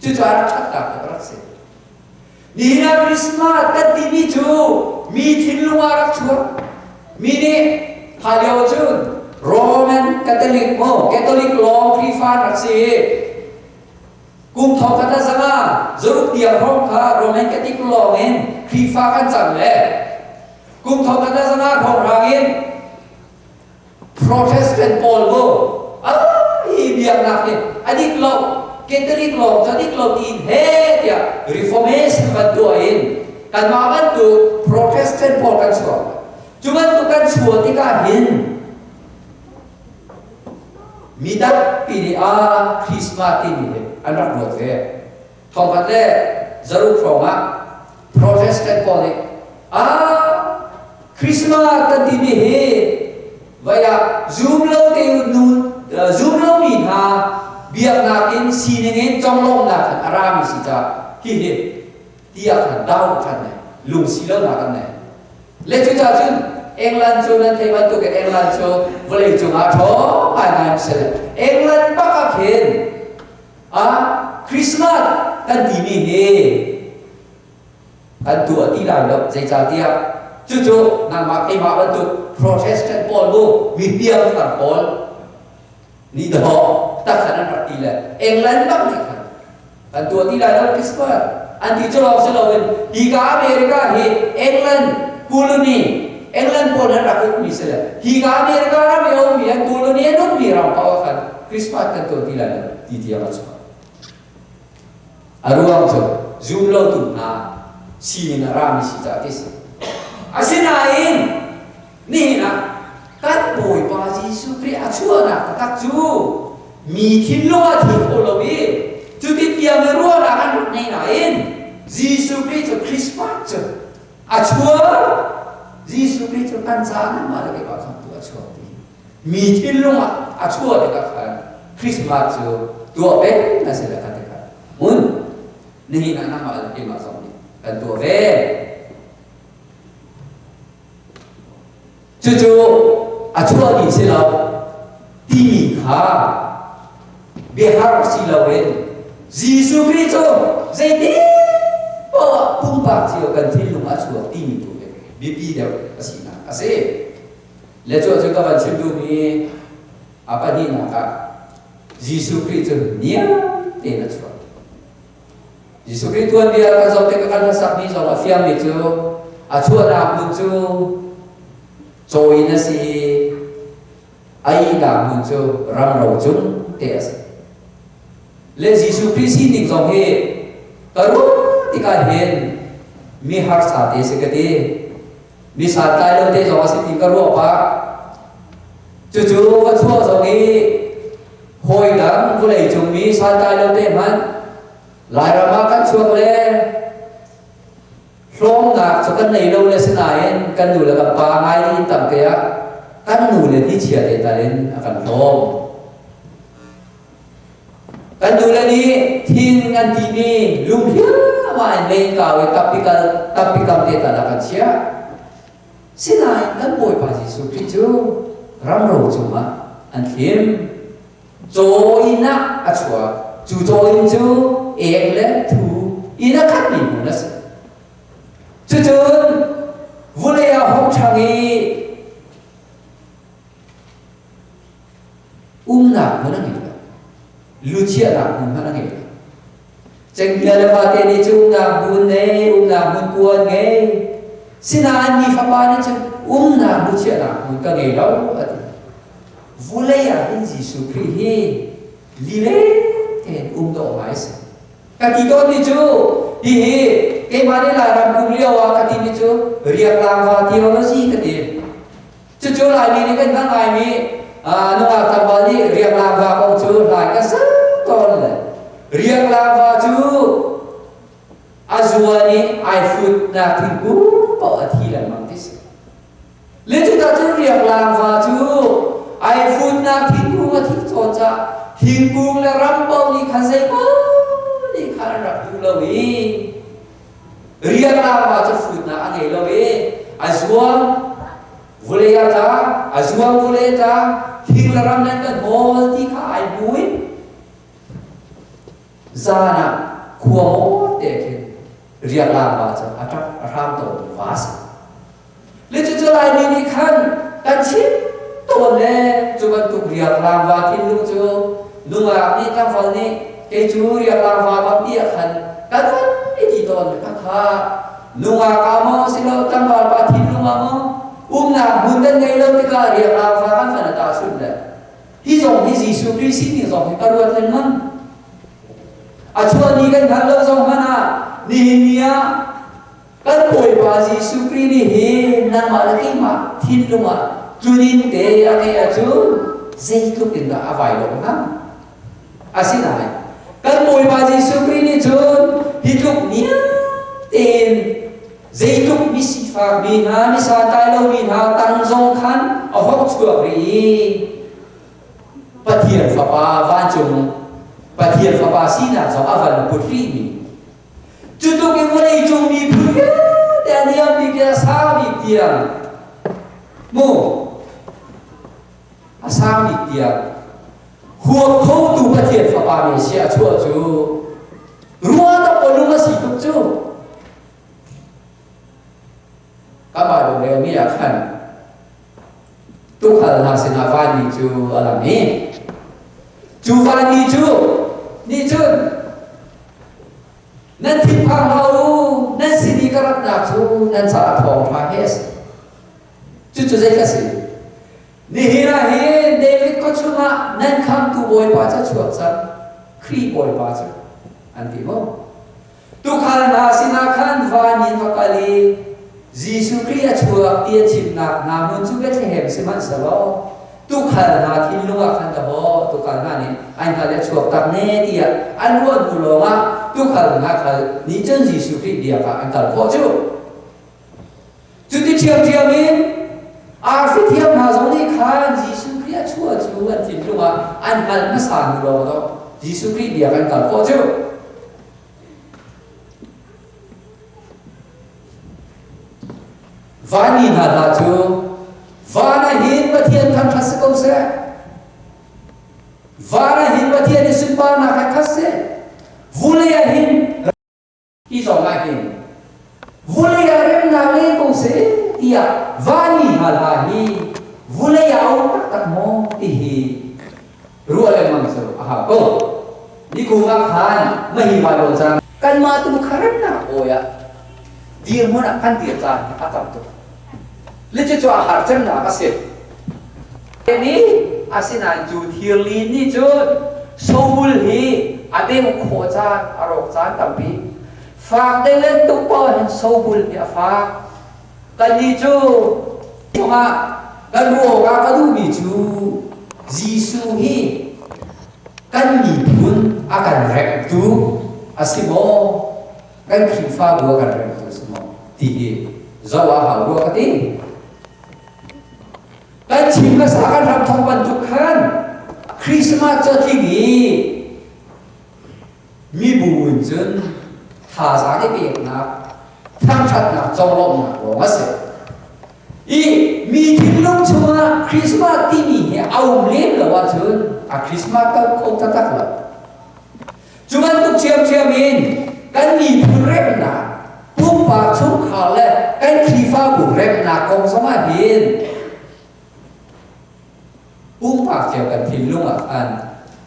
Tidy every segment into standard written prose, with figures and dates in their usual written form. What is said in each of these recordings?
Cucu a rak ṭhatnak cu a rak si. Nihin ah Christmas kan timi cu mi thinlung ah rak chuak. Mi nih kha lio cun Roman Catholic maw Catholic lawng Khrihfa an rak si i kum thong khat a zanga zaruk tiang hrawng kha Roman Catholic lawng in Khrihfa kan cang le kum thong khat a zanga hrawng hrang in Protestant pawl mu hi biaknak hi a dik lo Catholic lawng cu a dik lo tiin he tiah Reformation van tuah in kanmah bantuk Protestant pawl kan chuak. Cu bantuk kan chuah tikah hin mi tampi nih a Christmas timi hi an rak ruat ve. Thongkhat le zaruk hrawng ah Protestant pawl nih a Christmas kan timi hi vai ah zum lo te nu zum lomi hna biaknak in sining in conglawmhnak khan a rami si caah hihi tiah khan dau ṭhan ne lungsi lonak an nei. Le cucaah cun England cu nan theih bantuk in England cu vawlei cungah ṭhawng ngaingai si le England bak ah khin a Christmas kan timi hi kan tuah ti lai lo. Zeicahtiah cucu nangmah keimah bantuk Protestant pawl mu mi piangthar pawl nih dawh tak khan an rak ti le England bak nih khan kan tuah ti lai lo Christmas an ti. Cu lawng si loin hika America hi England colony, England pawl an rak ukmi si le hika America ram i a ummi an colony an ukmi ram paoh ah khan Christmas kan tuah ti lai lo ti tiang a chuak. A ruang cu zum lotu hna sinin a rami si caah ti si. Asinain nihin ah kan Bawipa Jesuh Khrih a chuahnak taktak cu mi thinlung ah thil kho lo i cuti tiang i ruahnak an rak ngei nain Jesuh Khrih cu Christmas cu a chuak. Jesuh Khrih cu kan caah nangmah le keimah khamhtu a chuak ti mi thinlung ah a chuah tikah khan Christmas cu tuah peng na si le kha tikah mun nihin ah nangmah le keimah zong nih kan tuah ve. Cucu a chuah ding si lo timi kha biahar si loin Jesuh Khrih cu zeitin poah pumpak cio kan thinlung ah a chuak timi tu hi biapi deuh a sinak a si. Le cu cu ka van chim duhmi a pahnihnak ah Jesuh Khrih cu niam tein a chuak. Jesuh Khrih tuanbia kan zoh tikah kan hlasakmi zong a fiangmi cu a chuahnak hmun cu caw in a si i a ihnak hmun cu ramro cung te a si. Le Jesuh Khrih sining zong hi ka ruah tikah hin mi harsa te si ka ti. Mi santlai lo te zong a si ti ka ruah pah. Cucu va chuah zong i hawi dang vawlei cung mi santlai lo te hmanh Lairam ah kan chuak le hlawmnak cu kan nei lo le sinain kan nu le kan pa ngai in tam te ah kan nu le ni chia te tal in a kan hlawm. Kan nule nih thin an timi lunghiama in mei kau i tappi tappi kam te tal ah kan chiah. Sinain kan Bawipa Jesuh Khrih cu ramro cungah an thlim. Caw inn ah a chuak. Cu caw inn cu ek le thu in a khatmi hmun a si. Cucun vulei ah hong ṭhang i Umnak hmun a ngei lo. Luchiahnak hmun hmanh a ngei lo. Cenghngia le vate nih cu umnak hmun nei, umnak hmun kuan ngei. Sinain mi fapa nih cun umnak luchiahnak hmun ka ngei lo a ti. Vulei ah hin Jesuh Khrih hi lile tein um dawh ngai a si. Ka ti tawnmi cu hihi keimah nih Lairam kum lio ah ka timi cu riaklang va theology ka ti. Cucu Laimi nih kan hngalh ngaimi nungak tlangval nih riaklang va kong cu hlai ka sak tawn le riaklang va cu a zuan i ai futnak thingkung paoh a thi lengmang ti si. Le cuta cun riaklang va cu ai futnak thingkung a thih cawn caah thingkung le ram paoh nih khan zeipaoh nih khan an rak duh lo i riaklang va cu futnak a ngei lo i a zuang vulei ah tla a zuang vulei tla thing le ram nan kan hawl ti kha ai mui. Zan ah khua maw te khin riaklang va cu a ṭap a hram tawnmi va a si. Le cucu Laimi nih khan kan chim tawn le cu bantuk riaklang va thinlung cu nungak nih tlangval nih kei cu riaklang va bak ti ah khan kan van i ti tawn le khakha nungak ah maw silo tlangval pa thinlung ah maw umnak hmun kan ngei lo tikah riaklang va kan van a tahchunh le hi zong hi Jesuh Khrih sining zong hi ka ruat lengmang. A chuah ni kan hngalh lo zong hmanh ah nihin ni ah kan Bawipa Jesuh Khrih nih hin nangmah le keimah thinlung ah tluninn te a ngeih ahcun zeitluk in dah a vai lo hnga? Asinain kan Bawipa Jesuh Khrih nih cun hi tluk niam tein zeitluk misifak mi hna, misantlai lomi hna tang zong khan a hawk chuak rih i Pathian Fapa vancung Pathian Fapa sinak zong a van put rihmi cu tluk in vawlei cung miphun vialte a niam bik le a sang bik tiang mu a sang bik tiang huap khotu Pathian Fapa Messiah chuah cu ruah tak lung a si tuk cu Ka relmi ah khan tuukhal hna sinah vanmi cu a lang i cu vanmi cu nih cun nan thinphang hlah u, nan sin i ka ratnak cu nan caah thawngṭha he a si. Cucu zei a si? Nihin ah hin David khua chungah nan khamtu Bawipa cu a chuak cang, Khrih Bawipa cu an ti maw? Tuukhal hna sinah khan van in va kal i Jesuh Khrih a chuak ti a chimnak hna hmun cu Bethlehem sihmanhsehlaw tuukhal hna thinlung ah khan dahawh tuukhal hna nih an hngalh i a chuak tak ne tiah an ruah hnu lawngah tuukhal hna khal nih cun Jesuh Khrih biak ah an kal khawh cu. Cuti ṭhiamṭhiam in arfi thiam hna zong nih khan Jesuh Khrih a chuah cu an thinlung ah an hngalh hmasa hnu lawng dawh Jesuh Khrih biak an kal khawh cu. Vanmi hna hna cu van ah hin Pathian thangṭhat si ko seh. Van ah hin Pathian i sunparnak he khat seh. Vulei ah hin Hi zong ah hin vulei ah remnak leng ko seh tiah vanmi hna hla hi vulei ah a um taktak maw ti hi ruah lengmang cu a hau ko. Nikum ah khan mahi Baibal cang kanmah tu kha remnak awi ah dirhmun ah kan dir caan a tam tuk. Le cucu a har cemnak a si. Ni asinain cu thirli nih cun sobul hi a deu khawh caan a rawk caan tampi. Fak deuh le tuk paoh hin sobul hi a fak. Kannih cu chungah kan ruah awkah ka duhmi cu Jesuh hi kan miphun a kan remhtu a si maw? Kan Khrihfabu a kan remhtu a si maw? Ti hi zoh ah hau rua ka ti. Kan chim hmasa kan ram thawk bantuk khan Christmas cu a tling i mibu in cun thazaang i peknak, thangṭhatnak, conglawmhnak lawng a si. I mi thinlung chungah Christmas timi hi a um lem lo ahcun a Christmas ko kho taktak lo. Cu bantuk ṭhiamṭhiam in kan miphun remnak, pumpak chungkhar le kan Khrihfabu remnak kong zongah hin pumpak cio kan thinlung ah khan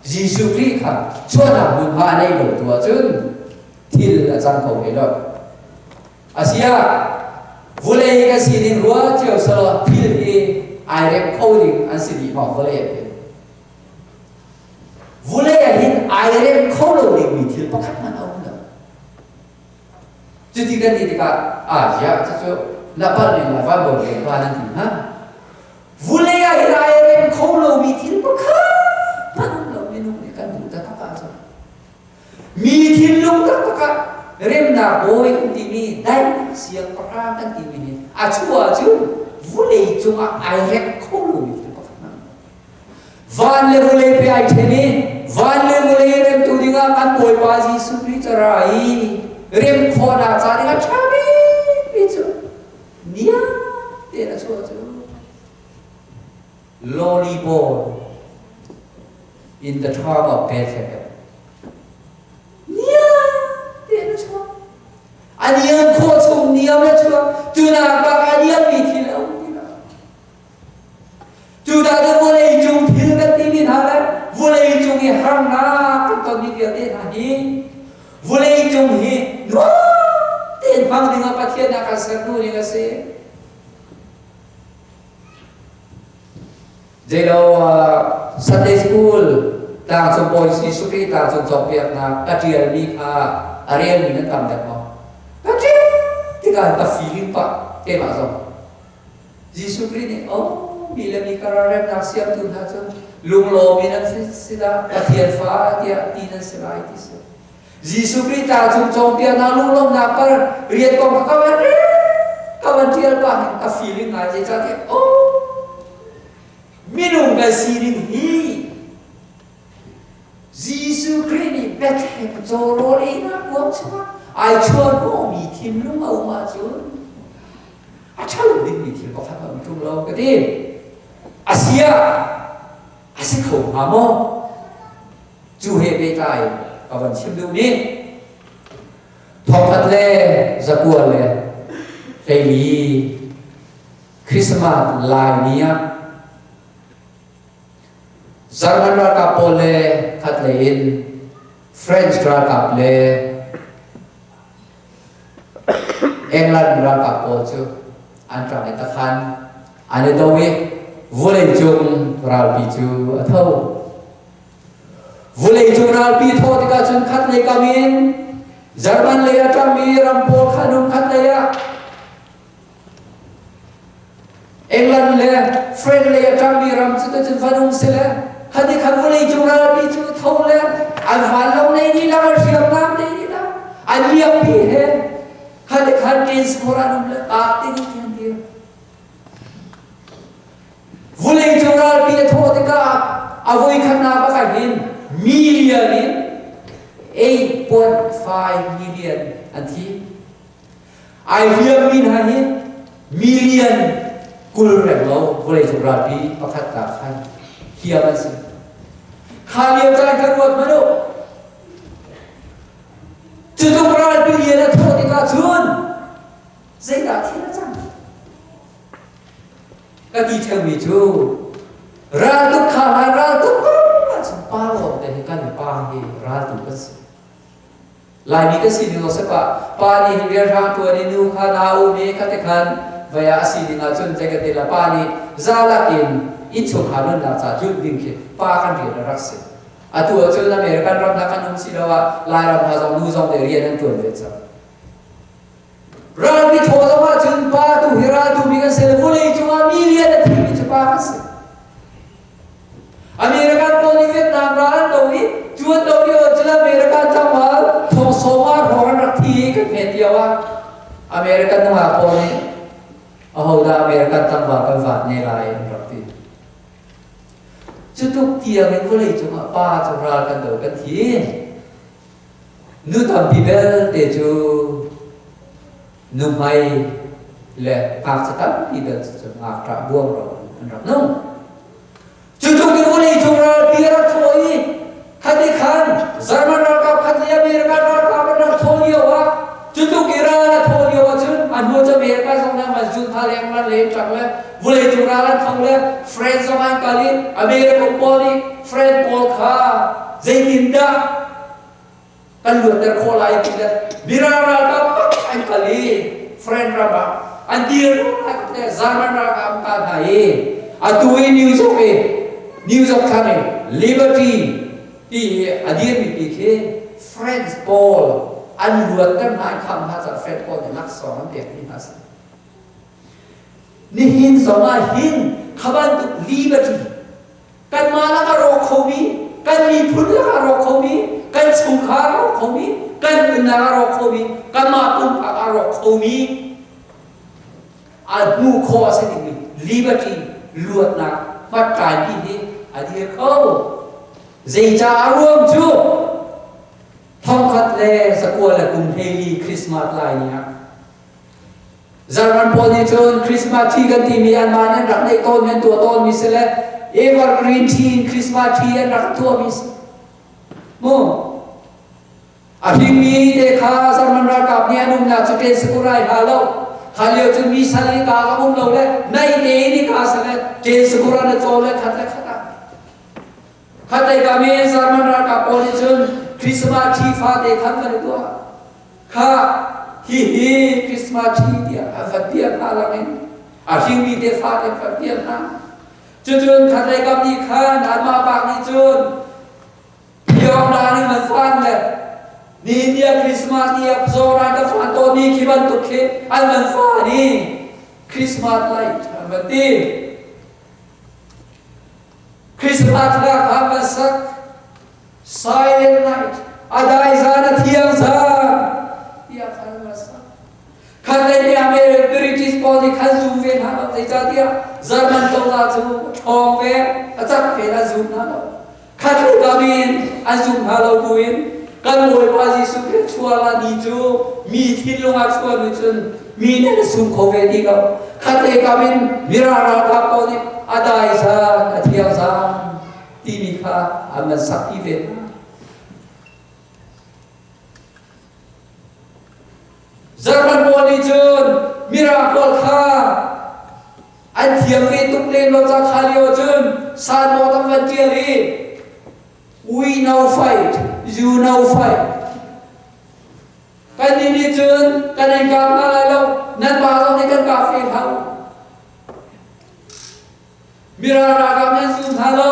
Jesuh Khrih kha chuahnak hmunhma a nei lo tu ahcun thil a cang kho ve lo. Asiah vulei kan sining rua cio selaw thil hi ai rem kho ding an si dih maw vawlei ah hin? Vulei ah hin ai rem kho lo dingmi thil pakhat hmanh a um lo. Cuti kan ti tikah ah ziah cucu na palh ning la van bawi le pa nan ti hna. Vulei ah hin ai rem kho lomi thil pakhat hmanh um lo minung nih kan duh taktak ahcun. Mi thinlung taktak ah remnak bawi kan timi daihnak siangpahrang kan timi hi a chuah ahcun vulei cungah ai rem kho lomi thil pakhat hmanh um lo. Van le vawlei pe ai ṭhen i van le vawlei remtu dingah kan Bawipa Jesuh Khrih cu ra i rem khawhnak ca dingah ṭha bikmi cu niam tein a chuah cu lowly born in the town of Bethlehem. A niam khawh chung niam le chuak cunak bak a niammi thil a um ti lo. Cu dah cu vawlei cung thil kan timi hna le vawlei cung i harnak kan tonmi vialte hna hi vawlei cung hi nuam tein hmang dingah Pathian a kan ser hnu ning a si. Zeilo Sunday School tlangcung bawi Jesuh Khrih tlangcung cawnpiaknak ka ṭialmi kha a relmi nan tam deuh maw? Ka ṭial tikah ka feeling pah keimah zong. Jesuh Khrih nih oh mi le mi kar remnak siamtu hna cu lunglawm in an si dah Pathian fa tiah ti nan si lai ti si. Jesuh Khrih tlangcung cawnpiaknak lunglawmhnak par rian kong kha ka van ka van ṭial pah hin ka feeling ngai zeicahtiah oh minung kan sining hi Jesuh Khrih nih Bethlehem caw rawl einak kuang chungah ai chuahhnawhmi thinlung a um ahcun a ṭhalo dingmi thil pakhat a um ṭung lo ka ti. A si ah a si kho hnga maw? Cu he pehtlai ka van chim duhmi thongkhat le zakua le hleili Christmas lai ni ah German ralkap pawl le khat lei in French ralkap le England ralkap pawl cu an ṭang i takhan an i do i vawleicung ralpi cu a tho. Vawleicung ralpi thawh tikah cun khatlei kam in German lei a ṭangmi ram pawl kha an um khatlei ah England le French lei a ṭangmi ram cu cun van um si le khati khan vawleicung ralpi cu tho le an vanlawng nei ni lang an hriamnam nei ni lang an miakpi he khati khan Queensboro an um le tak ti ni tiang dir. Vawleicung ralpi a thawh tikah a voikhatnak bak ah hin million in 8.5 million an thi. Ai hliammi hna hi million 20 renglo vawleicung ralpi pakhat ta khan hliam an si. Kha lio caan kha ruat hmanh u. Cutluk ralpi lian a thawh tikah cun zeidah thil a cang? Ka ti ṭheumi cu raltuk kha hlan raltuk ahcun pa lawng te hi kan pa hi raltu kan si. Laimi kan si ning sep ah pa nih hin rianhrang ṭuan i nu kha nau mi kha te khan vei ah a si ning ahcun zei ka ti la pa nih zalak in innchungkhar nunnak ca tlunh ding khi pa kan rian a rak si. Atu ahcun American ram hna kan um si lo ah Lairam hna zong nu zong nih rian an ṭuan ve cang. Ralpi thaw zong ahcun pa tu hi raltu mi kan si le vawlei cungah mi lian a thimi cu pa kan si. American pawl nih Vietnam ral an do i cu an do lio cun American tlangval thong sawma hrawng an rak thi i kan hmet lio ah American nungak pawl nih ahodah American tlangval kan vat ne lai an rak ti. Cutuk tiang in vawlei cungah pa cu ral kan do kan thi. Nu tampi belte cu nuhmei le ngakchia tampi bel cu ngakṭah buangro an rak nung. Cu tluk in vawleicung ralpi a rak thawh i khat i khan German ralkap khat le American ralkap an rak thawh lio ah cu tluk i ral a thawh lio ahcun a hnu cu America zong nih an zun hna le England le ṭang le vawleicung ral an tho le France zong an kal i America pawl nih France pawl kha zeitindah kan luatter khawh lai ti le Mirang ralkap pak an kal i French ram ah an dir le German ralkap an kal hna i atu i New York i New York thlang i Liberty ti i a dirmi pi khi French pawl an luatter hna an kham hna caah French pawl nih laksawng an pek mi hna si. Nihin zong ah hin kha bantuk liberty Kanmah lak a rawk khomi, kan miphun lak a rawk khomi, kan chungkhar a rawk khomi, kan nunnak a rawk khomi, kanmah pumpak a rawk khomi a hmuh khawh a si dingmi liberty luatnak hmattlaipi hi a dir kho. Zeicah a ruang cu thongkhat le zakua le kum hleili Christmas lai ni ah German pawl nih cun Christmas tree kan timi anmah nih an rak neih tawnmi an tuah tawnmi si le evergreen tree in Christmas tree an rak tuahmi si. Mu. A hringmi te kha German ralkap nih an umnak cu ṭen sakur ai hna lo. Kha lio cun mi sal i ka a um lo le nai te in i ka sal le ṭen sakur an i caw le khat le khat ah. Khat lei kam in German ralkap pawl nih cun Christmas tree fate khan kan i tuah. Kha hihi Christmas tree tiah an van piak hna lang in a hringmi te fate an van piak hna. Cucun khat lei kam nih khan anmah bak nih cun Phiawng nih man fan le nihin ni ah Christmas ni ah zawran ka fan tawnmi khi bantuk khi an van fan i Christmas light an van ti. Christmas hla kha an van sak. Silent night, a dai zan a thiang zan tiah khan an van sak. Khat lei nih American British pawl nih khan zum ve hna lo zeicahtiah German cozah cu ṭhawng ve a cak ve an zum hna lo. Khat lei kam in an zum hna lo buin kan Bawipa Jesuh Khrih chuah ni cu mi thinlung ah chuah nu cun mi nih an sum kho ve ti lo. Khat lei kam in Mirang ralkap pawl nih a dai zan a thiang zan timi kha an van sak ve hna. German pawl nih cun Mirang pawl kha an thiam ve tuk lem lo ca kha lio cun signboard an van ṭial i we no fight, you no fight. Kannih nih cun kan in kap hna lai lo, nan pa zong nih kan kap ve hlah u. Mirang ralkap nih an zum hna lo.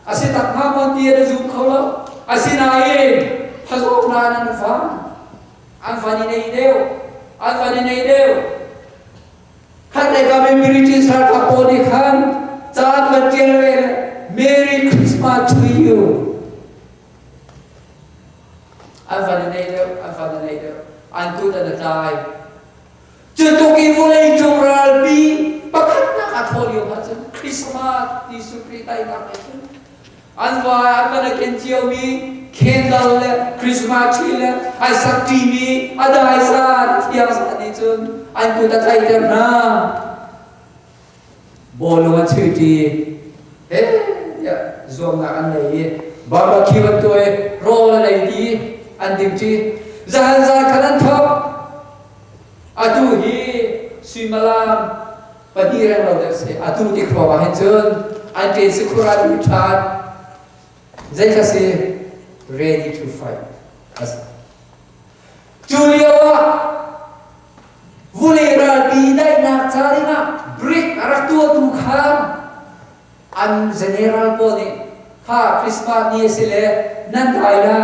A si tak hnga maw ti an zum kho lo. Asinain phazawk nain an fa. An fa nih nei deuh. An fa nih nei deuh. Khat lei kam in British ralkap pawl nih khan ca an van ṭial ve Merry Christmas to you. An fa nih nei deuh. An fa nih nei deuh. An kut an tlai. Cutluk i vawleicung ralpi pakhatnak a thawh lio ah cun Christmas Jesuh Khrih tainak he cun an vai an van a ken ciomi candle le Christmas tree le ai sak ṭimi a dai zan a thiang zan nih cun an kut a tlaihter hna. Bawlung an chuih ṭi he tiah zuamnak an nei i barbecue an tuah i rawl an ei ti an ding ṭi. Zahan zan khan an thawk. Atu hi suimilam pahnih reng lo deuh si. Atu ti khua ah hin cun an ṭen si khur ah lut ṭhan. Zei kha si? Ready to fight. Cu lio ah vulei ralpi daihnak ca dingah Greek a rak tuahtu kha an general pawl nih kha Christmas ni a si le nan dai la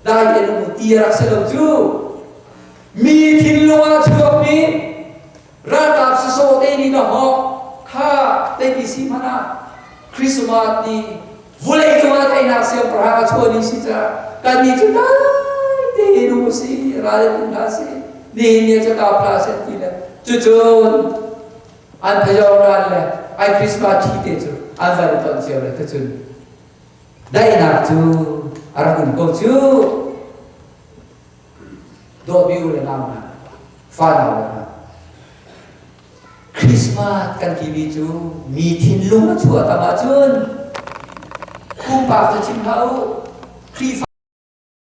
dai te um ti a rak si lo cu mi thinlung ah chuakmi ralkap sasawh te nih dahawk kha teiti si hmanh ah Christmas ni vulei cungah teinak siangpahrang a chuah ni si caah kannih cu dai tein um si ral in um hlah si nihin ni cu kap hlah seh ti le cucun an phayawng ran le ai Christmas thi te cu an van ton cio le cucun daihnak cu a rak um ko cu dawtmi u le nau hna fa nau le hna Christmas kan timi cu mi thinlung a chuah tam ahcun pumpak cu chim hlah u Khrihfa.